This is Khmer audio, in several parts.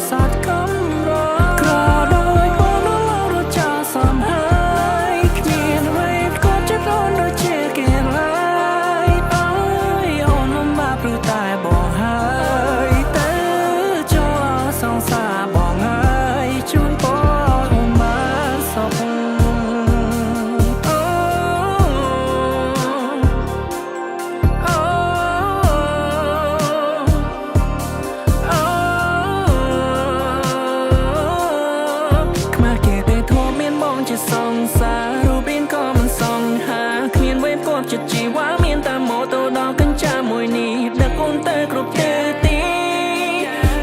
សត្វកំរក្រដូចបងនោះលោករត់ចោលសំហើយគ្មានអ្វីក៏ចិត្តអូនដូចជាគេឡើយអើយអូនលំបាកព្រោះតែបងហើយទៅចូលសង្សារបងហើយជូនពរអូនបានសុខអូអូ អូខ្មាស់គេទេធមមានបងជាសង្សាររូបរាងក៏មិនសង្ហាគ្មានវេបគាត់ចិត្តជីវ៉ាមានតែម៉ូតូដល់កញ្ចាមួយនេះដឹកអូនទៅគ្រប់ទិសទី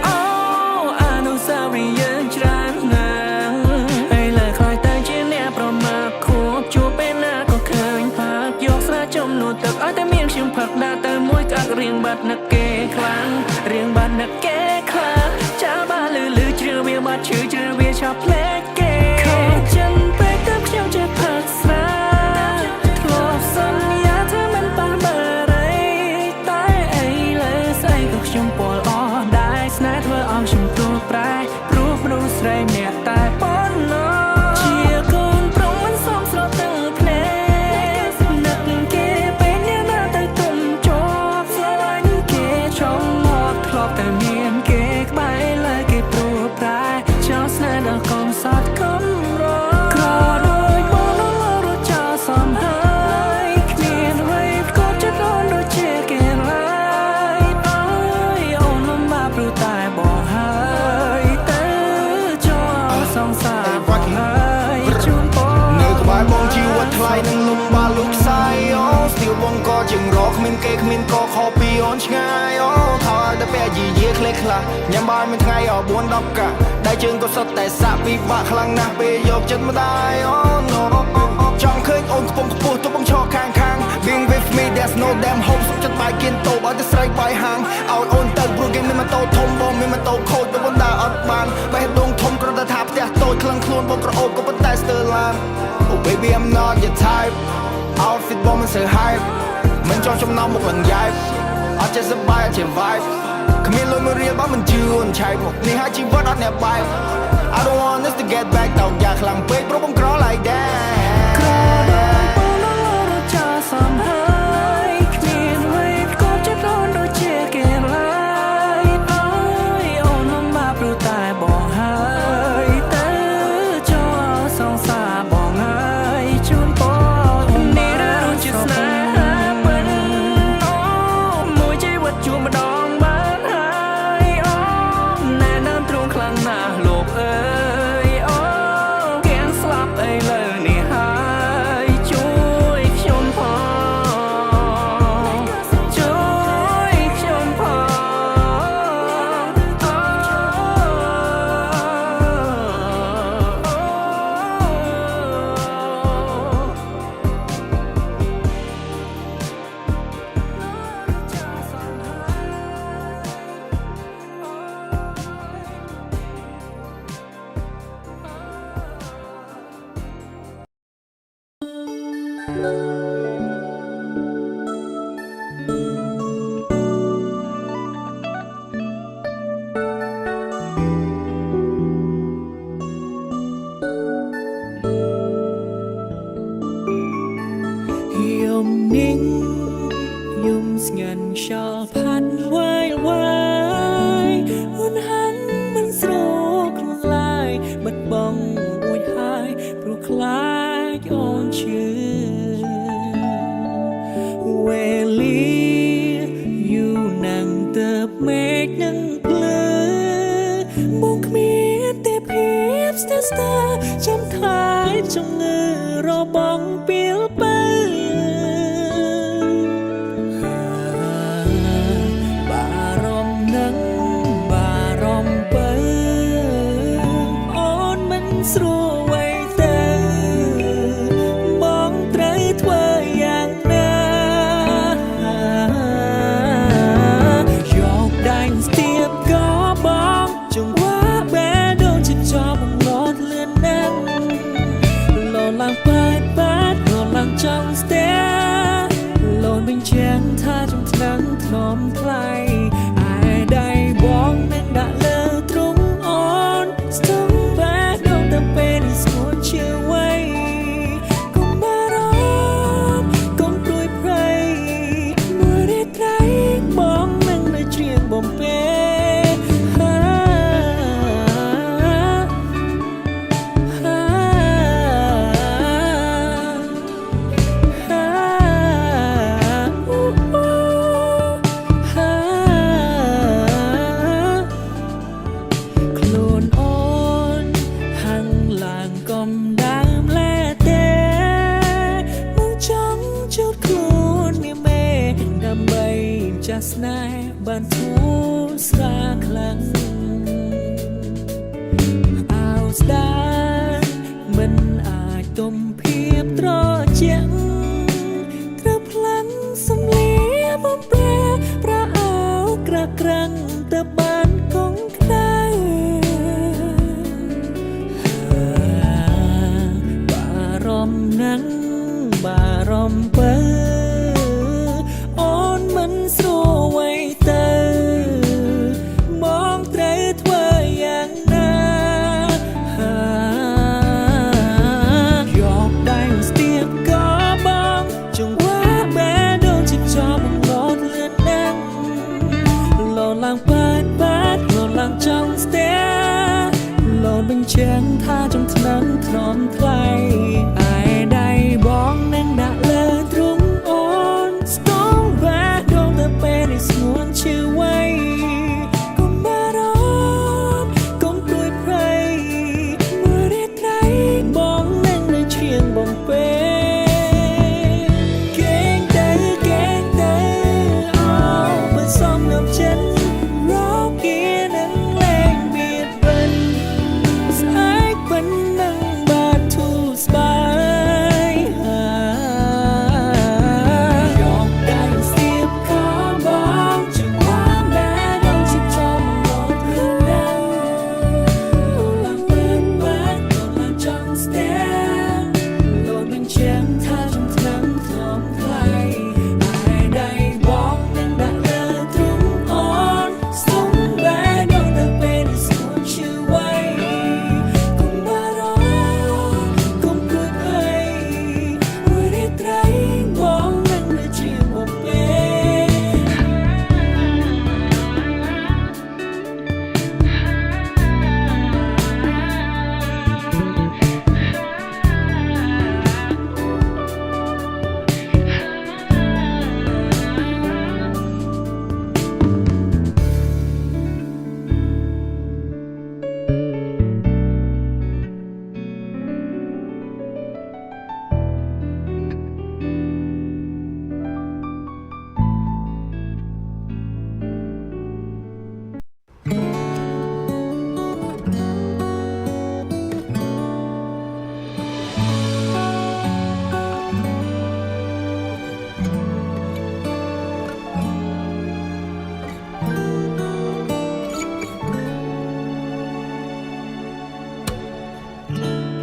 អូអនុស្សាវរីយ៍យើងច្រើនណាស់ឥឡូវខ្លាចតែជាអ្នកប្រមាថខួបជួបពេលណាក៏ឃើញផាកយកស្រាចំនួនទឹកឲ្យតែមានខ្ញុំផឹកដាក់ទៅមួយក្អាក់រៀងបាត់នឹកគេខ្លាំងរៀងបាត់នឹកគេខ្លាំងចាបាលឺលឺជ្រឿវាបាត់ឈឺជ្រឿវាឆាប់ភ្លេចគេខកចិនពេកទៅខ្ញុំចេះផឹកស្រាធ្លាប់សន្យាថាមិនប៉ះបារីតែអីលើស្អីក៏ខ្ញុំពលអស់ដែរស្នេហ៍ធ្វើឲ្យខ្ញុំទួប្រែព្រោះមនុស្សស្រីម្នាក់តែប៉ុណ្ណោះជាកូនប្រុសមិនសមស្រទាំងភ្នែកនឹកគេពេលអ្នកណាទៅទុំជាប់ស្រឡាញ់គេចង់មកធ្លាប់តែមានគេក្បែរលើគេព្រួប្រែចោលស្នេហ៍ដល់កំសត់កំរក្រដូចបងនោះលោករត់ចោលសំហើយគ្មានអ្វីក៏ចិត្តអូនដូចជាគេឡើយអើយអូនលំបាកព្រោះតែបងហើយទៅចូលសង្សារបងហើយជូនពរ នៅក្បែរបងជីវិតថ្លៃនឹងលំបាកលុកខ្សែអូស្ទៀវបងក៏ជាងរកគ្មានគេគ្មានកខពីអូនឆ្ងាយអូថយតែពាក់យីយាក្លេខ្លះញ៉ាំបាយមួយថ្ងៃអ4 10កាក់ដៃជើងក៏សុទ្ធតែសាក់ពិបាកខ្លាំងណាស់ពេលយកចិត្តម្ដាយអូ no ចង់ឃើញអូនខ្ពង់ខ្ពស់ទោះបងឈរខាងខាង Being with me, there's no damn hope សុខចិត្តបាយគៀនតូបឲ្យតែស្រីបាយហាងឲ្យអូនទៅព្រោះគេមានម៉ូតូធំបងមានម៉ូតូខូចបងដើរអត់បានបេះដូងធំគ្រាន់តែថាផ្ទះតូចក្លឹងខ្លួនបងក្រអូបក៏ប៉ុន្តែស្ទើរឡាន Oh baby, I'm not your type. Outfit បងមិនសូវ hype មិនចង់ចំណោមមុខឡើងយ៉ែបអត់ចេះសប្បាយអត់ចេះ vibe គ្មានលុយមួយរៀលបងមិនជឿអូនឆែកមកនេះហើយជីវិតអត់អ្នកបែប I don't want us to get back តោកយ៉ាខ្លាំងពេកព្រោះបងក្រ like that. ក្រដូចបងនោះលោករត់ចោលសំហើយគ្មានអ្វីក៏ចិត្តអូនដូចជាគេឡើយអើយអូនលំបាកព្រោះតែបងហើយទៅចូលសង្សារបងហើយជូនពរនេះឬជាស្នេហាពិតអូមួយជីវិតជួបម្ដងបានហើយអូណែនាំទ្រូងខ្លាំងណាស់លោកអើយអូគៀងស្លាប់អីលើនេះហើយជួយខ្ញុំផងជួយខ្ញុំផងអូ យំนิ่งយំស្ងាត់ខ្យល់ផាត់វាយវាយអូនហាន់មិនស្រួលខ្លួនឡើយបាត់បង់រួចហើយព្រោះខ្លាចអូនឈឺវេលាយូរណាស់ទៅមេឃនឹងភ្លឺមកគ្មានទេភាពស្ទើរស្ទើរចាំថែជំងឺរបងពីលពៅ បារម្ភនឹងបារម្ភពៅអូនមិនស្រួលໄວទៅបងត្រូវធ្វើយ៉ាងណាយកដៃស្ទាបក៏បងចង្វាបែដូនជាចោលបំលត់លឿនណាស់ លោឡើងប៉ាតប៉ាតលោឡើងចង់ស្ទះលោនវិញជាងថាចំថ្នាំងថ្នមថ្លៃឯដៃបងនឹងដាក់លើទ្រុងអូ ស្នេហ៍បានធូរស្រាលខ្លាំងអោស្ដាយមិនអាចទំភាពត្រជាក់ត្រូវផ្លាំងសំលៀបំប្រែប្រអោក្រាក្រាំងទៅបានកងក្ដៅ បារម្ភណាស់បារម្ភពើអូនមិនស្រួលໄວទៅមកត្រូវធ្វើយ៉ាងណាយកដៃស្ទាបក៏បងចង្វាបែដងជីបចំបង្លត់លឿនណាស់លោឡើងបាតបាតលោឡើងចង់ស្ទះ លោតបញ្ជាក់ថាចង់ថ្នាំងថ្នមថ្លៃឯដៃបងនឹងដាក់លើទ្រូងអូនស្ទងវ៉ាដងទៅពេលនេះស្ងួនឈឺໄວកុំបារម្ភកុំព្រួយភ័យមួយរាត្រីបងនឹងនៅឈៀងបងពេលគេងទៅគេងទៅអោមិនសមនឹងចិត្តរកគេនឹងលែងបៀតបិន ស្អែកប៉ុណ្ណឹងបាទធូរស្បើយយកដៃស្ទាបខបងជុំបានដែលដងជីចំមកព្រឹងណាស់ឡើងពិតបាត់ឡើងចង់ស្ទះលោតបញ្ជាក់ថាចង់ថ្នាំងថ្នមថ្លៃឯដៃបងនឹងដាក់លើទ្រូងអូនស្ទងបែដងទៅពេលនេះស្ងួនឈឺໄវ កុំបារម្ភកុំព្រួយភ័យមួយរាត្រីបងនឹងនៅជាមួយពេល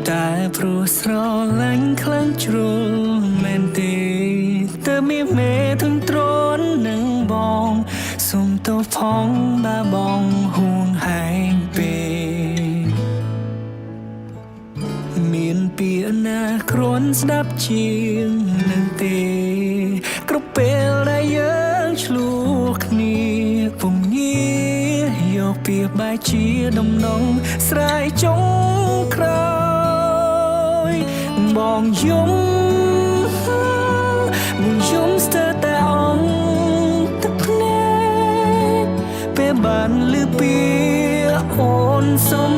តែព្រោះស្រឡាញ់ខ្លាំងជ្រុលមែនទេតើមានមេធំទ្រននឹងបងសុំទោសផងបើបងហួងហែងពេកមានពាក្យណាគ្រាន់ស្ដាប់ជាងនឹងទេគ្រប់ពេលដែលយើងឆ្លោះគ្នាពុំងាយកពាក្យបែកជាដំណងស្រែកចុងក្រោយបងយំបងយំស្ទើរតែអងទឹកភ្នែកពេលបានលឺពាក្យអូនសុំ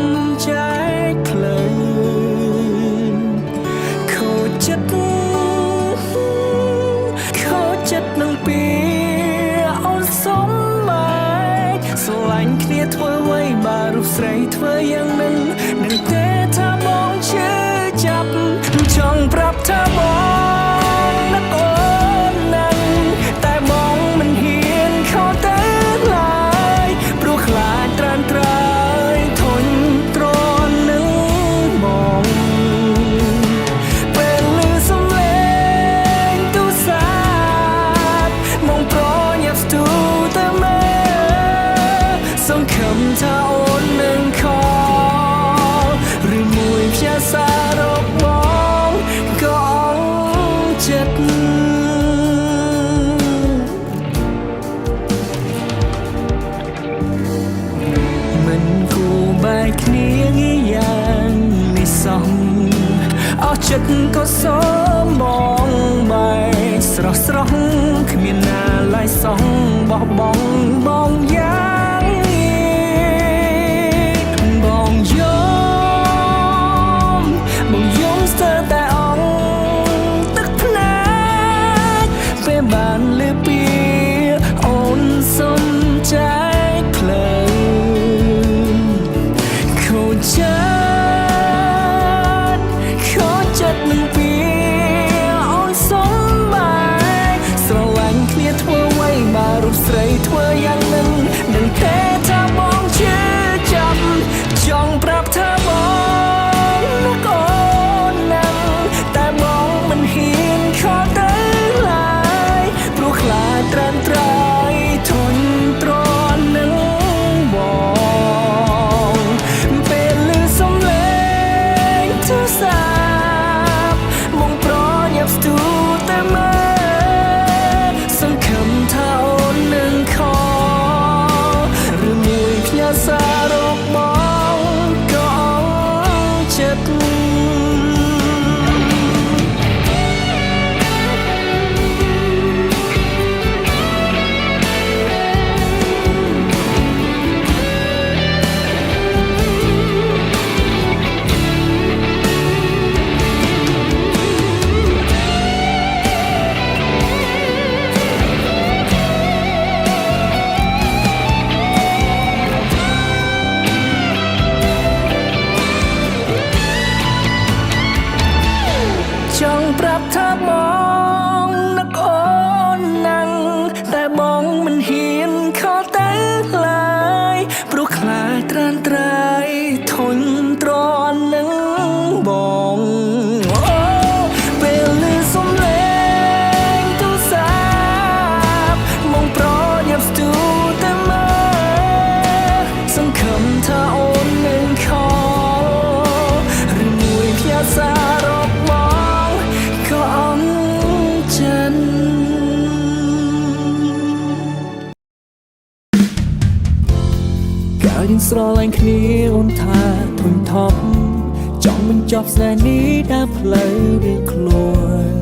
ចែកផ្លូវ ខូចចិត្តខូចចិត្តនឹងពីអូនសុំបែកស្រឡាញ់គ្នាធ្វើអ្វីបើរូបស្រីធ្វើយ៉ាងនឹងនឹងទេថាបងឈឺចាប់ចង់ប្រាប់ថាបងនឹកអូនណាស់តែបងមិនហ៊ានខកទៅឡើយព្រោះខ្លាចត្រានត្រើយធុញទ្រាន់នឹងបង ពេលលឺសំឡេងទូរស័ព្ទមកប្រញាប់ស្ទូទៅមើលសង្ឃឹមថាអូននឹងខលឬមួយផ្ញើសាររកបងក៏អងចិត្ត មិនគូបែកគ្នាងាយយ៉ាងនេះសោះអស់ចិត្តក៏សូមបងបែកស្រស់ស្រស់គ្មានណាឡើយសោះបោះបង់បងយ៉ាងនេះបងយំបងយំស្ទើរតែអងទឹកភ្នែកពេលបានលឺពីអូន ចិត្តខកចិត្តនឹងពីអូនសំបាយស្រឡាញ់គ្នាធ្វើអ្វីបើរូបស្រីធ្វើយ៉ាងនឹងនឹងទេថាបងជឿចាប់ចង់ប្រាប់ថាបងនឹកអូនណាស់តែបងមិនហ៊ានខកទៅឡើយព្រោះខ្លាចត្រានត្រៃធន់ទ្រាំនឹងបងពេលលឺសំឡេងទូរស័ព្ទមកប្រញាប់ស្ទូតែមើលសង្ឃឹមថាអូននឹងខឬមួយផ្ញើសាររកបងក៏អងចិត្ត ចង់ប្រាប់ថាបងនឹកអូនណាស់តែបងមិនហ៊ានខកទៅឡើយព្រោះខ្លាចត្រានត្រៃធុញទ្រាំនឹងបងអូពេលលឺសំឡេងទូរស័ព្ទមកប្រញាប់ស្ទូតែមើលសង្ឃឹមថាអូននឹងខឬមួយផ្ញើសាររកបងក៏អងចិត្ត កាលយើងស្រឡាញ់គ្នាអូនថាធុញថប់ចង់បញ្ចប់ស្នេហ៍នេះតាមផ្លូវរៀងខ្លួន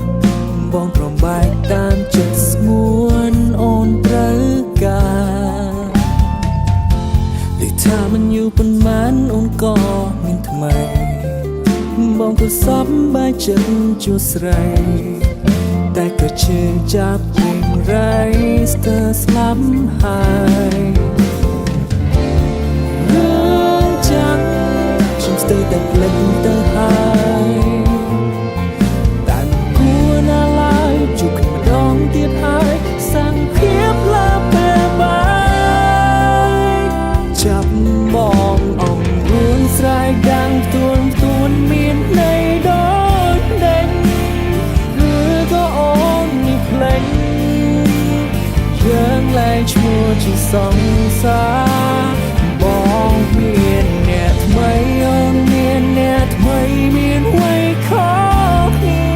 បងប្រំបែកតាមចិត្តស្ងួនអូនត្រូវការដូចថាមិនយូរប៉ុន្មានអូនក៏មានថ្មីបងក៏សប្បាយចិត្តជួស្រីតែក៏ឈឺចាប់វិញរៃស្ទើរស្លាប់ហើយ រឿងចាំងខ្ញុំស្ទើរតែភ្លេចទៅហើយតែមិនគួរណាឡើយជួបគ្នាម្ដងទៀតហើយសង្ឃាបឡាពេលបាយចាប់បងអងរួនស្រែកដាំងទួនទួនមានន័យដូចដេញឬក៏អូននេះភ្លេច យើងលែងឈ្មោះជាសង្សារបងមានអ្នកថ្មីអូនមានអ្នកថ្មីមានໄວខុសគ្នា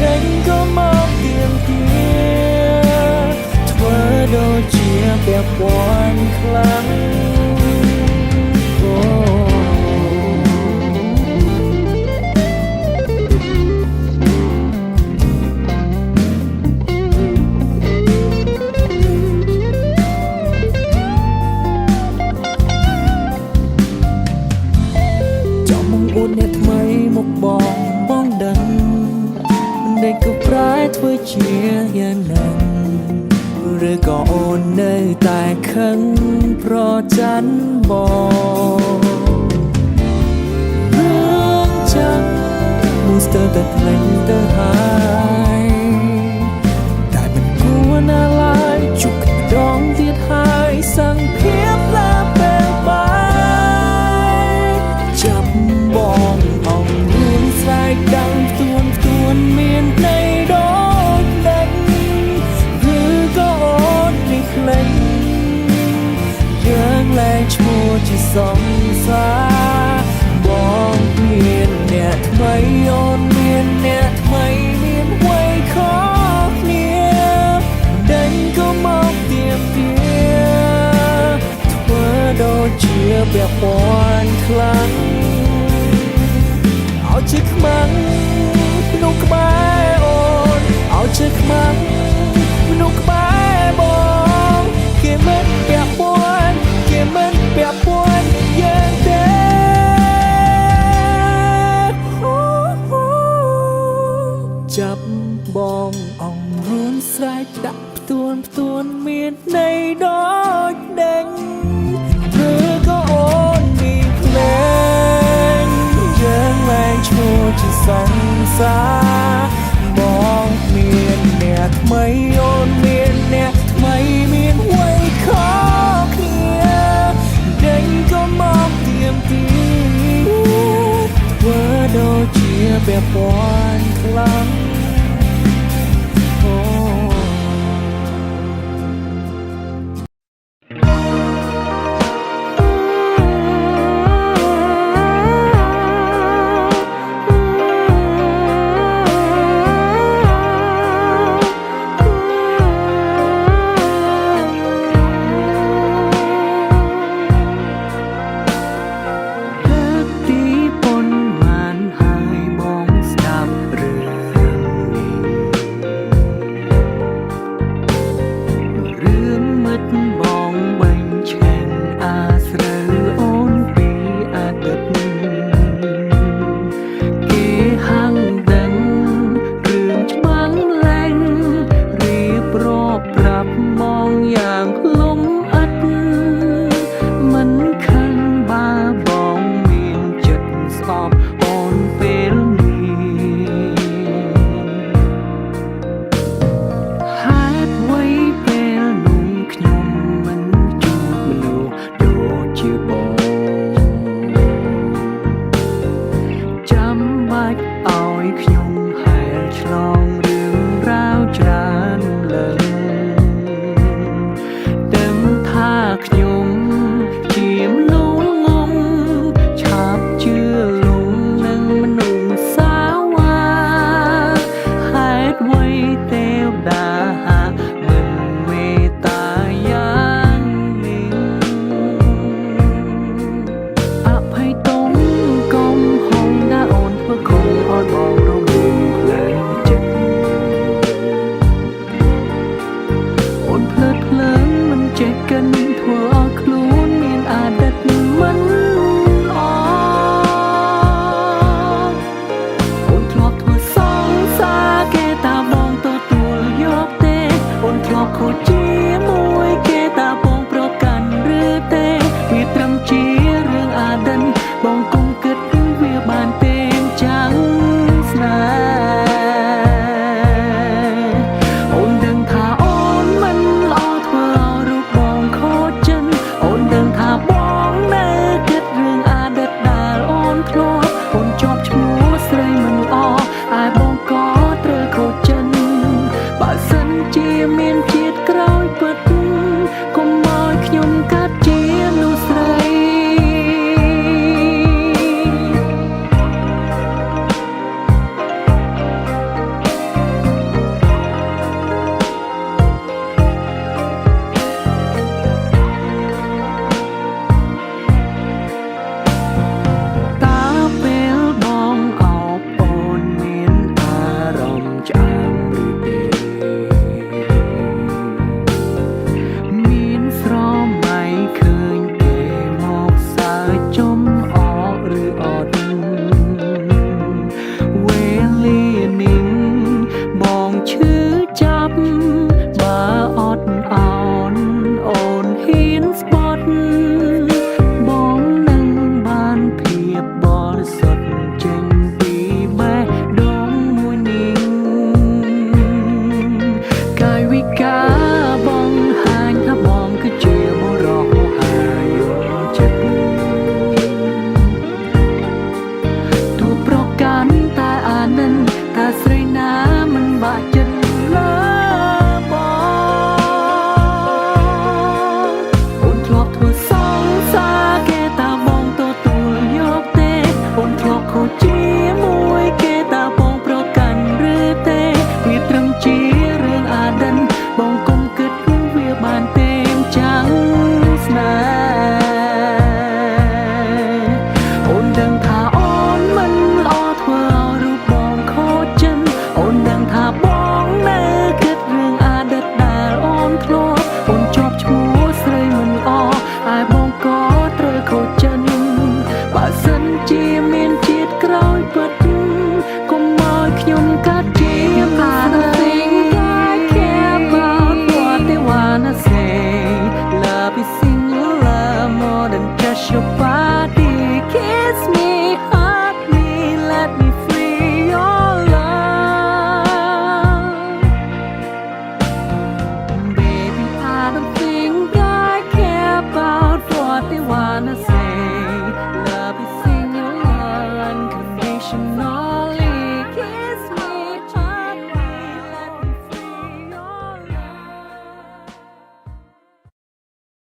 ដេញក៏មកទៀមទាធ្វើដូចជាពាក់ព័ន្ធខ្លាំងអូ ចង់មកអួតអ្នកថ្មីមកបងបងដឹងមិនដេចក៏ប្រែធ្វើជាយ៉ាងนั้นឬក៏អូននៅតែខឹងប្រច័នបងរឿងចាំមួយស្ទើរតែភ្លេចទៅហើយតែមិនគួរណាឡើយជួបគ្នាម្ដងទៀតហើយសង្ឃាបឡាពេលបាយចាប់បងអងរួមស្រែកដាំងទួនទួនមានន័យដូចដេញឬក៏អូននេះភ្លេច យើងលែងឈ្មោះជាសង្សារបងមានអ្នកថ្មីអូនមានអ្នកថ្មីមានໄວខុសគ្នាដេញក៏មកទៀមទាធ្វើដូចជាពាក់ព័ន្ធខ្លាំងឲ្យជាខ្មាំងមនុស្សក្បែរអូនឲ្យជាខ្មាំងមនុស្សក្បែរបងគេមិនពាក់ព័ន្ធគេមិនពាក់ព័ន្ធយើងទេចាប់បងអងរួនស្រែកដាក់ផ្ទួនផ្ទួនមានន័យដូចដេញឬក៏អូននេះភ្លេ សារបងមានអ្នកថ្មីអូនមានអ្នកថ្មីមានអ្វីខុសគ្នាដេញក៏មកទៀមទីធ្វើដូចជាពាក់ព័ន្ធខ្លាំងអូ លើកទីប៉ុន្មានហើយបងស្ដាប់រឿងនេះរឿងមិត្តបងបញ្ឆេងអាស្រូវអូនពីអតីតគេហាំងដឹងរឿងច្បាំងលែងរៀបរាប់ប្រាប់បងយ៉ាងលំអិត មិនខឹងបើបងមានចិត្តស្អប់អូនពេលនេះហេតុអ្វីពេលនោះខ្ញុំមិនជួបមនុស្សដូចជាបងចាំបាច់ឲ្យខ្ញុំហែលឆ្លងរឿងរ៉ាវច្រើនលើ ដឹងថាខ្ញុំជាមនុស្សងំឆាប់ជឿលងនឹងមនុស្សសាវ៉ាហេតុអ្វីទេវតាហាមិនមេត្តាយ៉ាងនេះអភ័យទោសកុំហងណាអូនធ្វើខំឲ្យបងរងផ្លូវចិត្ត អូនភ្លើតភ្លើនមិនចេះកិនធ្វើឲ្យខ្លួនមានអាដិតមិនល្អអូនធ្លាប់ធ្វើសង្សារគេតាបងទទួលយកទេអូនធ្លាប់ខូចជាមួយគេតាបងប្រកាន់ឬទេវាត្រឹមជារឿងអាដិនបងគុំគិតវាបានទេចាំងស្នេហ៍ អូនដឹងថាអូនមិនល្អធ្វើឲ្យរូបបងខូចចិនអូនដឹងថាបងនៅគិតរឿងអតីតដែលអូនធ្លាប់អូនជាប់ឈ្មោះស្រីមិនល្អឯបងក៏ត្រូវខូចចិនបើសិនជាមានជាតិក្រោយពិតកុំឲ្យខ្ញុំកាត់ជានោះស្រី តើពេលបងអោបអូនមានអារម្មណ៍ឆ្អែមឬទេមានស្រមៃឃើញគេមកសើចចំអកឬអត់វេលានេះបងឈឺចាប់បើអត់អោនអូនហ៊ានស្បត់ បងនឹងបានភាពបរិសុទ្ធចេញពីបេះដូងមួយនេះកាយវិការបងហាញថាបងគឺជាបុរសហាយចិត្ត ទូប្រកាន់តែអានិនតែស្រីណាមិនបាក់ចិត្តលើបងអូនធ្លាប់ធ្វើសង្សារគេតាបងទទួលយកទេអូនធ្លាប់ខូចជាមួយគេតាបងប្រកាន់ឬទេវាត្រឹមជារឿងអាដិនបងគុំគិតវាបានទេចាំងស្នេហ៍ អូនដឹងថាអូនមិនល្អធ្វើឲ្យរូបបងខូចចិនអូនដឹងថាបងនៅគិតរឿងអតីតដែលអូនធ្លាប់អូនជាប់ឈ្មោះស្រីមិនល្អឯបងក៏ត្រូវខូចចិនបើសិនជាមានជាតិក្រោយពិតកុំឲ្យខ្ញុំកាត់ជាស្រី I care about what they wanna say. Love is singular, more than just your body. Kiss me, hug me, let me free your បាន